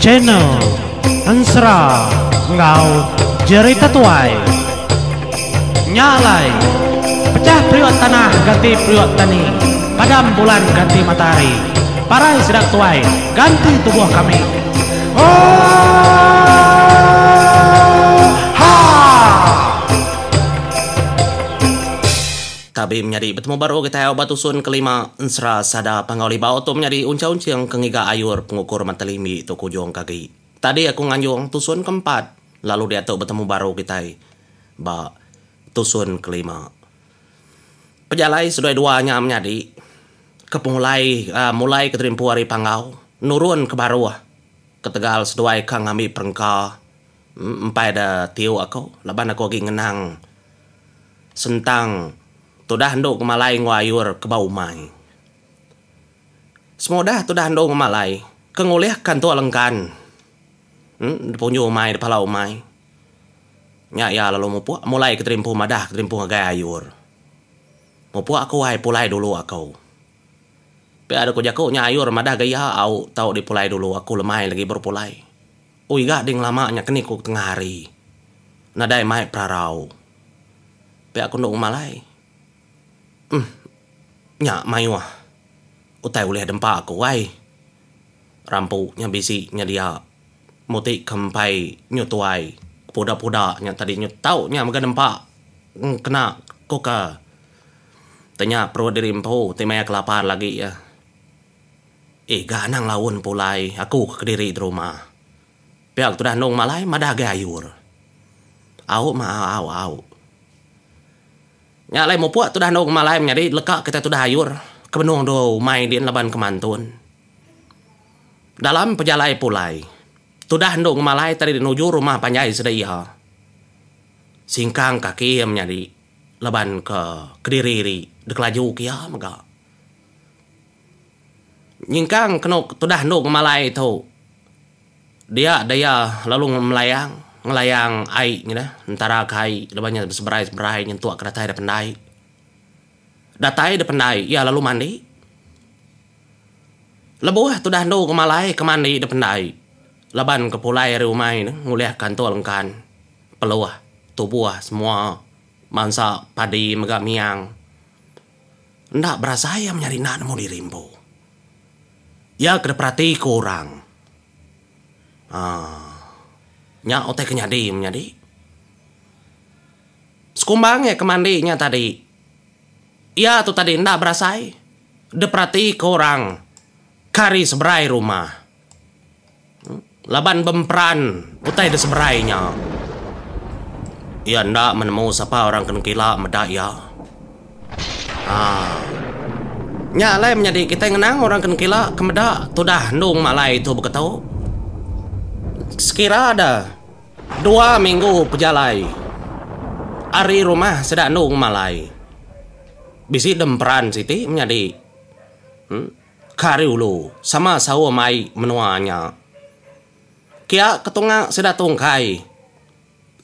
Channel Ensera enggau Jerita Tuai. Nya alai, pechah periuk tanah ganti periuk tani, padam bulan ganti matahari, parai sida tuai ganti tubuh kami. Oohaa! Tabi menyadi betemu baru kitai au ba tusun kelima ensera sada Panggau Libau tu menyadi uncha unching ke ngiga ayur pengukur mata limbi tu kujung ke agi. Tadi aku nganjung tusun keempat lalu diatu betemu baru kitai ba tusun kelima. Pejalai seduai dua nya menyadi ke pengulai mulai ke terimpu ari Panggau nurun ke baruh ketegal seduai ka ngambi perengka empai da tiu aku laban aku agi ngenang Sentang tudah endu ngemalai enggau ayur ke ba umai. Semudah tudah endu ngemalai ke ngulihka entua lengkan em punju umai di pala umai. Nya iya lalu mupuk mulai ke terimpu madah ke terimpu ngagai ayur. Mupuk aku ai pulai dulu aku. Pia deka jaku nya ayur madah ga iya au tau dipulai dulu aku lemai lagi baru pulai. Ui ga ding lama nya keni ku tengah hari. Nadai mai perarau. Pia ku endo ngemalai. Uhh. Nya mayuh utai ulih dempa aku ai. Rampu nya bisi nyedia muti ke empai nyu tuai puda-puda nya tadi nyu tau nya mega nempa kena ku ke tenya perut diri empu ti maya kelapar lagi iya. Eh ga anang laun pulai aku ke kediri di rumah. Pia ke tudah endung malai madah agai ayur. Au mah au au. Nya alai mupuk tudah endung malai menyadi leka kitai tudah ayur ke benung du umai din laban ke mantun. Dalam pejalai pulai, tudah endung malai tadi nuju rumah panjai sida iya. Singkang kaki iya menyadi laban ke kediri ri dikelaju ke iya mega. Nyingkang kenu tudah endu ngemalai tu dia daya lalu melayang ngelayang ai nyinah entara ke ai laban nya beseberai seberai nyentuk ke datai da pendai. Datai da pendai iya lalu mandi. Lebuh tudah endu ngemalai ke mandi da pendai laban ke pulai ari umai ne ngulih ka entua lengkan peluh tubuh semua mansa padi mega miang. Enda berasai iya menyadi enda nemu diri empu. Iya ke diperatika orang. Aaa. Nya utai ke nyadi menyadi. Sekumbang iya ke mandi nya tadi, iya tu tadi enda berasai diperatika orang ke ari seberai rumah. Laban bemperan utai da seberai nya. Iya enda menemu sapa orang ke nengkila meda iya. Haa. Nya alai menyadi kitai ngenang orang ke nengkila ke meda tudah endung malai tu beketu. Sekira da dua minggu pejalai ari rumah sida endung malai. Bisi demperan siti menyadi. Em. Ka ari ulu, sama saum ai menua nya. Kia ke tunga sida tungkai.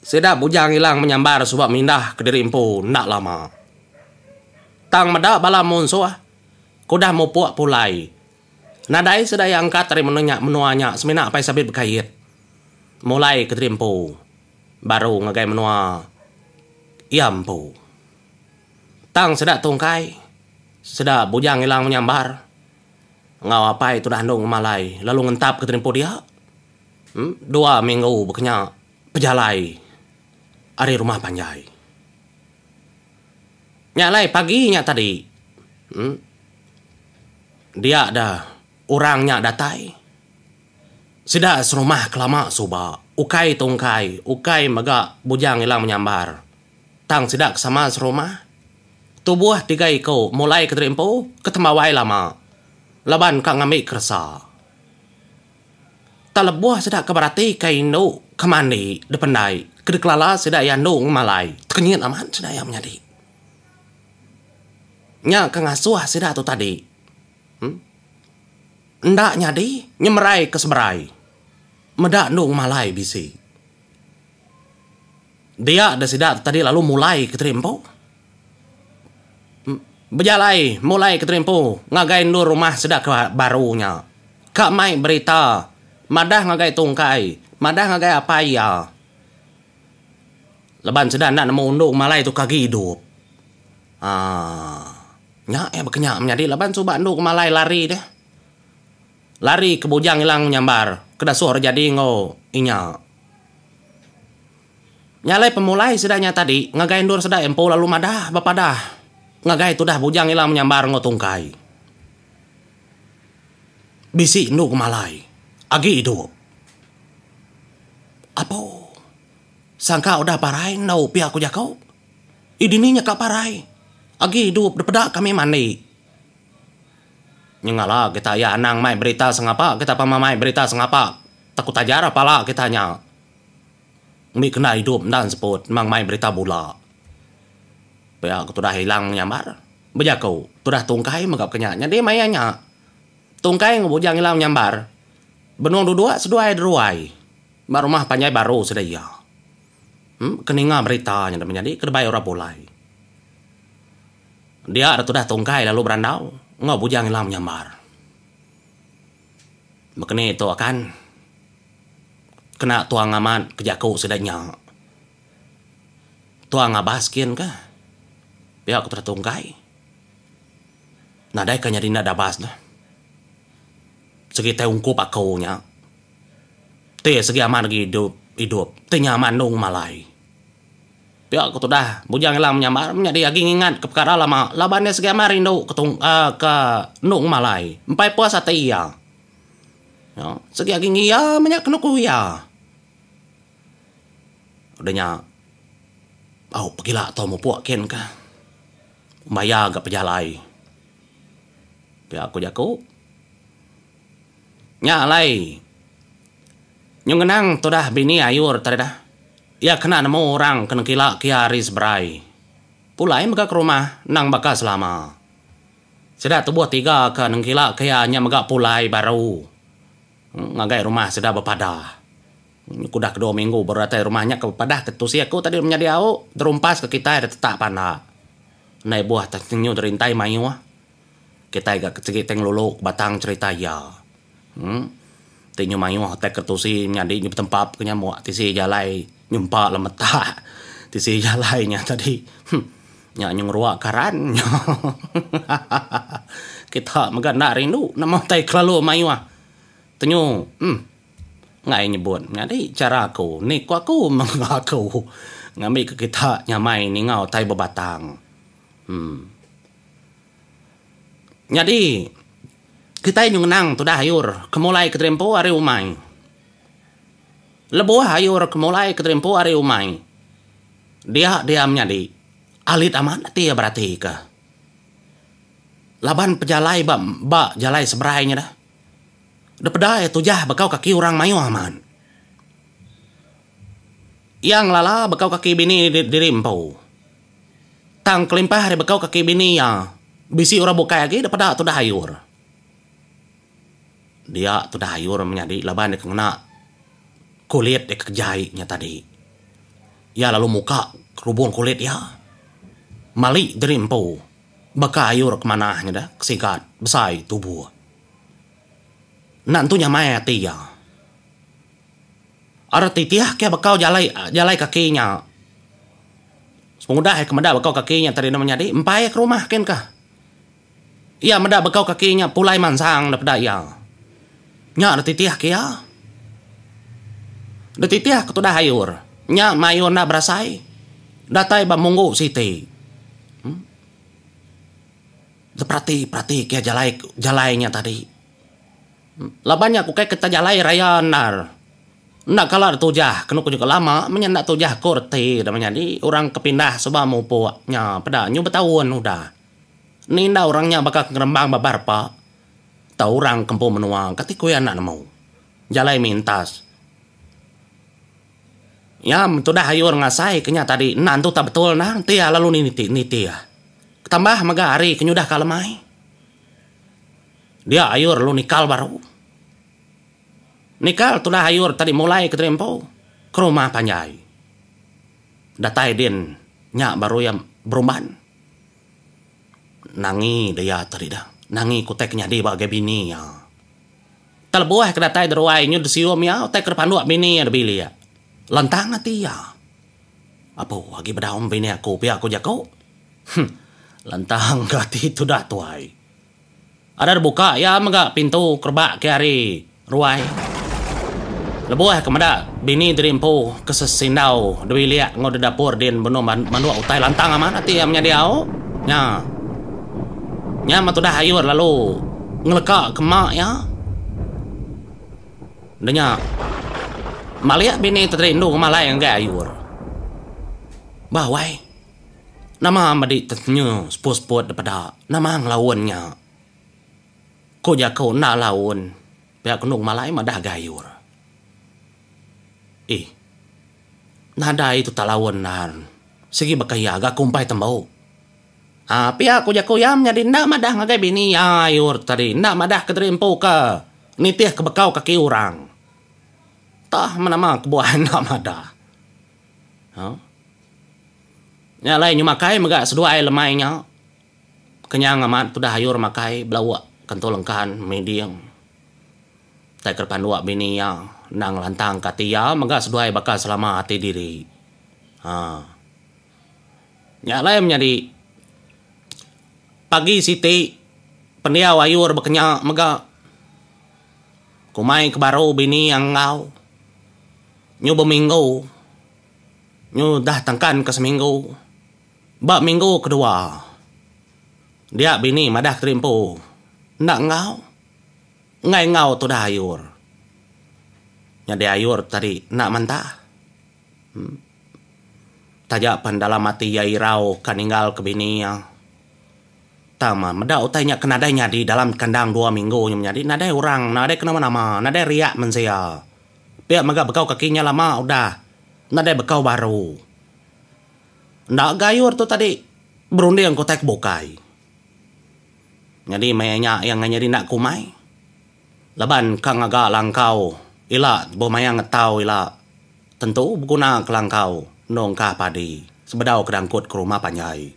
Sida bujang ilang menyambar suba mindah kediri empu enda lama. Tang meda bala munsuh ke udah mupuk pulai. Nadai sida iya angkat ari menua nya semina apai sabit bekait mulai kediri empu baru ngagai menua iya empu. Tang sida tungkai, sida Bujang Ilang Menyambar enggau apai tudah endu ngemalai lalu ngentap ke terimpu dia. Dua minggu bekenya pejalai ari rumah panjai. Nya alai pagi nya tadi dia da orang nya datai. Sida serumah ke lama suba ukai tungkai ukai mega Bujang Ilang Menyambar. Tang sida ke sama serumah, tubuh tiga iku mulai ke diri empu ke tembawai lama laban ka ngambi keresa. Tang lebuh sida ke beratika indu ke mandi dipendai ke dikelala sida iya endu ngemalai tekenyit amat sida iya menyadi. Nya ke ngasuh sida tu tadi enda nyadi nyemerai ke seberai meda endu ngemalai bisi. Dia da sida tadi lalu mulai ke teri empu. Bejalai mulai ke terimpu ngagai endur rumah sida ke baru nya. Ka mai berita madah ngagai tungkai, madah ngagai apai iya. Laban sida enda nemu undu malai tu ke agi idup. Aaa. Nya iya bekenya menyadi laban suba endu malai lari deh. Lari ke bujang ilang menyambar ke dasuh orang jadi enggau inya. Nya alai pemulai sida nya tadi ngagai endur sida empu lalu madah bepadah ngagai tudah bujang ila menyambar enggau tungkai. Bisi endu kemalai agi idup. Apo sangka udah parai endu pia ku jaku. Ih dini nya ka parai agi idup depeda kami mandi. Nyengala kita iya anang mai berita sengapa kita pama mai berita sengapa takut tajar pala kita nya. Mbi kena idup enda enseput memang mai berita bula. Pia ke tudah ilang nyambar bejaku tudah tungkai mega ke nya. Nyadi maya nya tungkai enggau bujang ilang nyambar benung duduk seduai deruai ba rumah panjai baru sida iya. Em ke ninga berita nya menyadi ke debai orang pulai. Dia tudah tungkai lalu berandau enggau bujang ilang menyambar. Bekeni tu akan kena tuang amat ke jaku sida nya. Tuang abas kin ka pia ku tertungkai. Nadai ka nyadi enda dabas ne. Segi tai ungkup aku nya. Ti segi amat agi idup idup ti nya amat endung malai. Pia ku tudah Bujang Ilang menyambar menyadi agi ngingat ke pekara lama laban iya segi amat rindu ke tung uhh ke endung malai empai puas ati iya. Segi agi ngia menya kenu ku iya. Udah nya au pegila tau mupuk kin ka maya ga pejalai. Pia ku jaku. Nya alai nyu ngenang tudah bini ayur tadi dah. Iya kena nemu orang ke nengkila ke iya ari seberai. Pulai mega ke rumah endang baka selama. Sida tubuh tiga ke nengkila ke iya nya mega pulai baru ngagai rumah sida bepadah. Udah kedua minggu baru datai rumah nya ke bepadah ke tusi aku tadi menyadi au terumpas ke kitai da tetak panda. Enda ibuh nyu terintai mayuh. Kitai ga sigi tai ngelulu batang cherita iya. Em ti nyu mayuh utai ke tusi nyadi nyu betempap ke nyamuk tisi jalai nyumpa lemetak tisi jalai nya tadi. Huh nya nyu ngerua karan nyo hahaha kita mega enda rindu nama utai kelalu mayuh tenyu em enggai nyebut nyadi chara aku ni ku aku meng aku ngambi ke kita nyamai ninga utai bebatang. Em. Nyadi, kitai nyu ngenang tudah ayur ke mulai keterimpu ari umai. Lebuh ayur ke mulai keterimpu ari umai, dia dia menyadi alit amat ati iya beratika. Laban pejalai ba ba jalai seberai nya dah. Depeda iya tujah bekau kaki orang mayuh amat. Iya ngelala bekau kaki bini diri empu. Tang kelimpah ari bekau kaki bini iya, bisi orang bukai agi daripada tudah ayur. Dia tudah ayur menyadi laban deka ngena kulit deka kejai nya tadi. Iya lalu muka kerubung kulit iya. Mali diri empu baka ayur ke manah nya dah, ke sigat, besai tubuh. Enda entu nyamai ati iya. Arah titih ke bekau jalai jalai kaki nya. Sepengudah iya ke meda bekau kaki nya tadi nama nyadi empai ke rumah kin kah. Iya meda bekau kaki nya pulai mansang da peda iya. Nya da titih ke iya. Da titih ke tudah ayur. Nya mayuh enda berasai datai ba munggu siti. Em. Da perati perati ke jalai jalai nya tadi. Laban nya ku kai ke jalai raya endar. Enda kala tujah kenu ku jaku lama meh nya enda tujah ku reti da menyadi orang ke pindah suba mupuk nya peda nyu betaun udah. Ni enda orang nya baka ke ngerembang ba repa tau orang ke empu menua kati ku iya enda nemu. Jalai mintas. Iya tudah ayur ngasai ke nya tadi enda entu tak betul endar enti iya lalu nitih. Tambah mega hari ke nyudah ka lemai. Dia ayur lalu nikal baru. Nikal tudah ayur tadi mulai ke terimpu ke rumah panjai. Datai din nya baru iya berumban. Nangi daya tadi dah. Nangi ke utai ke nyadi ba agai bini iya. Tang lebuh ke datai deruai nyu disium iya utai ke dipanduk bini iya dibilik. Lantang ati iya. Apu agi bedau meh bini aku pia ku jaku. Huh lantang ke ati tudah tuai. Ada dibuka iya mega pintu kerebak ke ari ruai. Lebuh ke meda bini diri empu ke sesindau dibilik enggau di dapur din benung manduk utai lantang amat ati iya menyadi au. Nya. Nya meh tudah ayur lalu ngeleka ke ema iya. Enda nya malik bini tadi endu ngemalai ngagai ayur. Bah wai. Nama medi tenyu seput-seput daripada nama ngelaun nya. Ku jaku enda laun pia ku Endung Malai madah gayur. Ih. Nadai tu tak laun endar. Sigi baka iya ga aku empai tembu. Aa pia ku jaku iya menyadi enda madah ngagai bini iya ayur tadi enda madah ke diri empu ke nitih ke bekau kaki orang. Tah menama kebuah enda madah. Ha. Nya alai nyemakai mega seduai lemai nya. Kenyang amat tudah ayur makai belauk kentu lengkan miding. Tai ke dipanduk bini iya endang ngelantang ke ati iya mega seduai baka selama ati diri. Ha. Nya alai menyadi pagi siti pendiau ayur bekenya mega kumai ke baru bini iya enggau nyu beminggu nyu dah tangkan ke seminggu. Ba minggu kedua, dia bini madah kediri empu enda enggau. Enggai enggau tudah ayur. Nyadi ayur tadi enda mantah. Taja pen dalam ati iya irau ka ninggal ke bini iya. Tang mah meda utai nya ke nadai nyadi dalam kandang dua minggu nya menyadi nadai orang nadai ke nama-nama nadai riak mensia. Pia mega bekau kaki nya lama udah nadai bekau baru. Enda gayur tu tadi berunding ke utai ke bukai. Nyadi maya nya iya enggai nyadi enda kumai. Laban ka ngaga langkau ila lebuh maya ngetau ila tentu beguna ke langkau endung kah padi sebedau ke dangkut ke rumah panjai.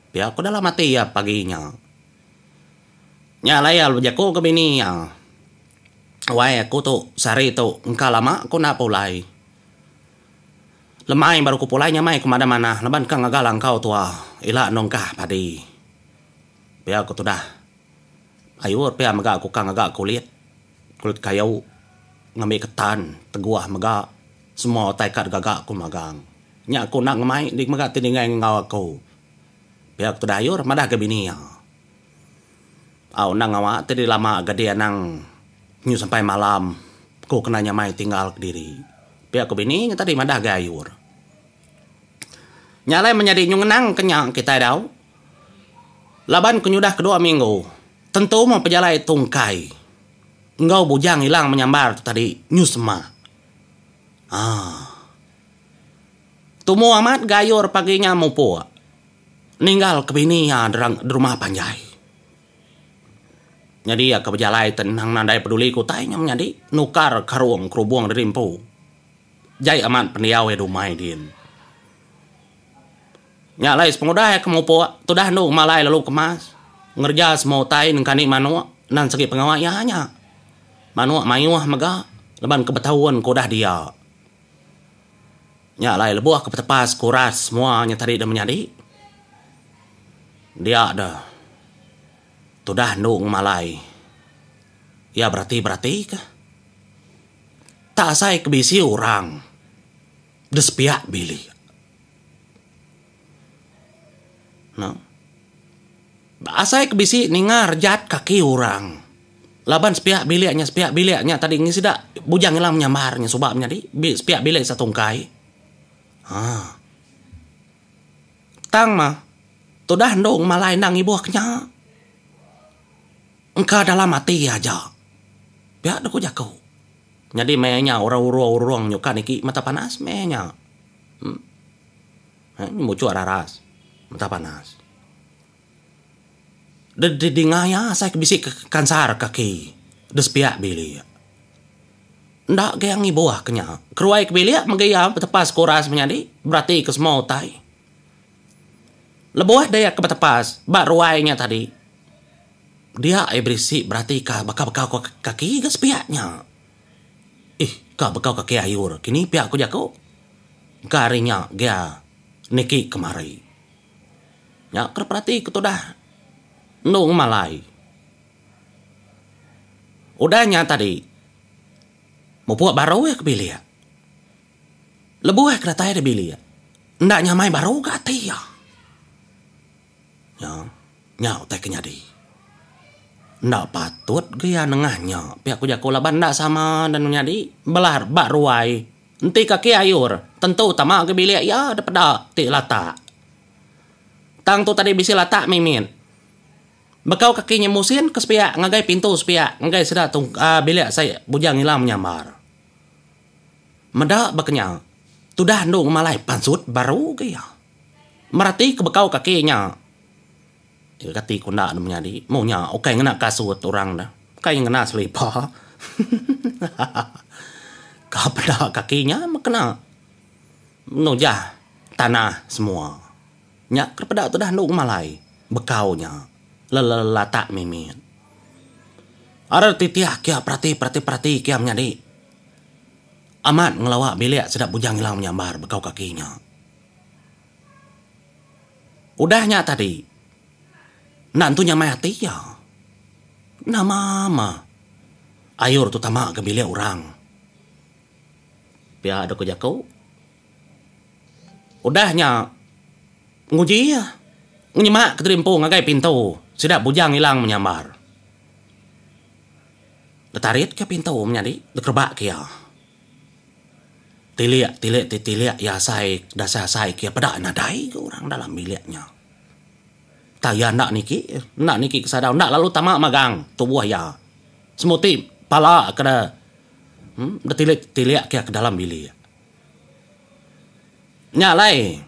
Pia ku dalam ati iya pagi nya. Nya alai iya bejaku ke bini iya. Wai aku tu sehari tu engka lama ku enda pulai. Lemai baru ku pulai nyamai ku madah manah laban ka ngaga langkau tua ila nongkah padi. Pia ku tudah. Ayur pia mega ku ka ngaga kulit, kulit kayu ngambi ke tan teguh mega semua utai ka digaga ku magang. Nya ku enda ngemai di mega ti ninggai enggau aku. Pia ku tudah ayur madah ga bini iya. Au enda ngawa ti dilama ga di anang nyu sampai malam ku kena nyamai tinggal kediri. Pia ku bini nya tadi madah agai ayur. Nya alai menyadi nyu ngenang ke nya kitai dau. Laban ke nyudah kedua minggu tentu meh pejalai tungkai enggau bujang ilang menyambar tu tadi nyu semak. Aaa. Tumu amat ga ayur pagi nya mupuk ninggal ke bini iya derumah panjai. Nyadi iya ke bejalai te endang nadai peduli ke utai nya menyadi nukar karung kerubung diri empu. Jai amat pendiau iya dumai din. Nya alai sepengudah iya ke mupuk tudah endu malai lalu kemas ngereja semua utai nengkani manuk endang segi pengawa iya nya. Manuk mayuh mega laban ke betaun ke udah dia. Nya alai lebuh ke petepas kuras semua nya tadi deh menyadi dia deh. Tudah endu ngemalai. Iya berati-berati ke. Tak asai ke bisi orang de sepiak bilik. Ne. Asai ke bisi ninga rejat kaki orang. Laban sepiak bilik nya sepiak bilik nya tadi ngi sida bujang ilang menyambar nya suba menyadi sepiak bilik satungkai. Haa. Tang mah tudah endu ngemalai enda ngibuh ke nya. Engka dalam ati aja. Pia deh ku jaku. Nyadi meh nya orang urung-urung nyuka niki mata panas meh nya. Em. Muchuk raras mata panas. Deh dinga iya asai ke bisi kansar kaki deh sepiak bilik. Enda geng ibuh ke nya. Keruai ke bilik mega iya betepas ke uras menyadi berati ke semua utai. Lebuh deh ke betepas ba ruai nya tadi, dia ai berisi beratika baka bekau kaki ga sepiak nya. Ih, ka bekau kaki ayur kini pia ku jaku. Engka ari nya gia niki kemari. Nya ke perati ke tudah endu ngemalai. Udah nya tadi, mupuk baru iya ke bilik. Lebuh ke datai di bilik, enda nyamai baru ga ati iya. Nya, nya utai ke nyadi. Enda patut ga iya nengah nya pia ku jaku laban enda sama dan menyadi belah ba ruai. Enti kaki ayur tentu tama ga bilik iya da peda ti latak. Tang tu tadi bisi latak mimit. Bekau kaki nya musin ke sepiak ngagai pintu sepiak ngagai sida bilik sai Bujang Ilang menyambar. Meda baka nya, tudah endu ngemalai pansut baru ga iya. Merati ke bekau kaki nya. Iya kati ku enda ne menyadi. Mu nya ukai ngena kasut orang ne. Ukai ngena selipar. Ka peda kaki nya meh kena nujah tanah semua. Nya ke peda tudah endu ngemalai bekau nya lelatak mimit. Are titih kia perati perati perati kia menyadi. Amat ngelawa bilik sida Bujang Ilang menyambar bekau kaki nya. Udah nya tadi, enda entu nyamai ati iya. Nama mah ayur tu tama ga bilik orang. Pia deka jaku. Udah nya nguji iya ngenyema kediri empu ngagai pintu sida Bujang Ilang menyambar. Betarit ke pintu menyadi dikerebak ke iya. Tilik tilik ti tilik iya asai dasai asai ke iya peda nadai ga orang dalam bilik nya. Tang iya enda niki enda niki ke sadau enda lalu tama magang tubuh iya. Semuti pala ke da uhh betilik tilik ke iya ke dalam bilik. Nya alai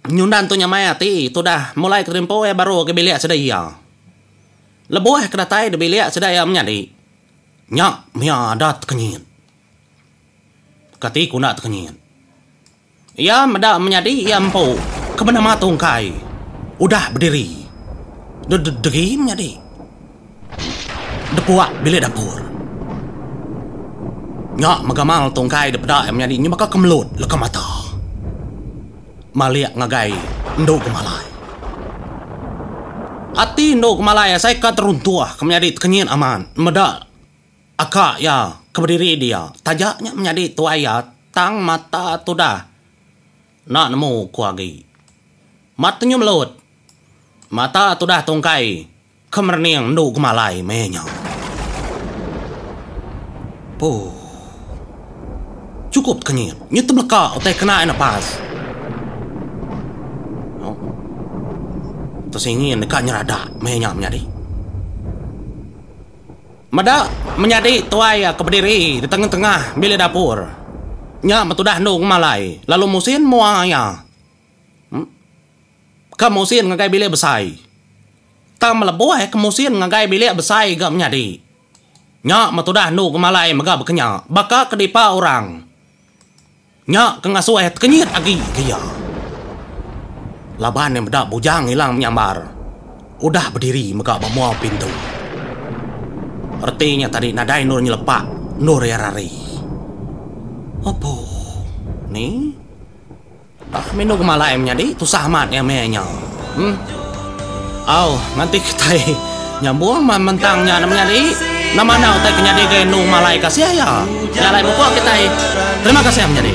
nyundan tu nyamai ati tudah mulai ke rimpu iya baru ke bilik sida iya. Lebuh ke datai di bilik sida iya menyadi, nya mia ada tekenyit. Kati ku enda tekenyit. Iya meda menyadi iya empu ke benama Tungkai udah bediri degi menyadi depuak bilik dapur. Nya megamal Tungkai dipeda iya menyadi nyebaka ke melut leka mata. Malik ngagai endu Gemalai. Ati endu Gemalai asai ka teruntuh ke menyadi tekenyit amat meda aka iya ke bediri dia. Taja nya menyadi tuai iya tang mata tudah enda nemu ku agi. Mata nyu melut. Mata tudah tungkai Ke merening endu gemalai meh nya. Puh. Chukup tekenyit. Nyu tebeleka utai kena iya nepas. Tesingin deka nyeradak meh nya menyadi. Meda menyadi tuai iya ke bediri di tengah-tengah bilik dapur. Nya metudah endu gemalai lalu musin mua iya. Ke musin ngagai bilik besai. Tang melebuh ke musin ngagai bilik besai ga menyadi. Nya metudah endu gemalai mega bekenya baka ke dipa orang. Nya ke ngasuh iya tekenyit agi ke iya. Laban iya meda bujang ilang menyambar udah bediri mega ba mua pintu. Reti nya tadi nadai endur nyelepak endur iya rari. Apuh. Ni. Bah minu gemalai menyadi tusah amat iya meh nya. Em. Au nganti kitai nyambung mentang nya ne menyadi. Nama enda utai ke nyadi ga indu malai kasih iya. Nya alai mupuk kitai. Terima kasih menyadi.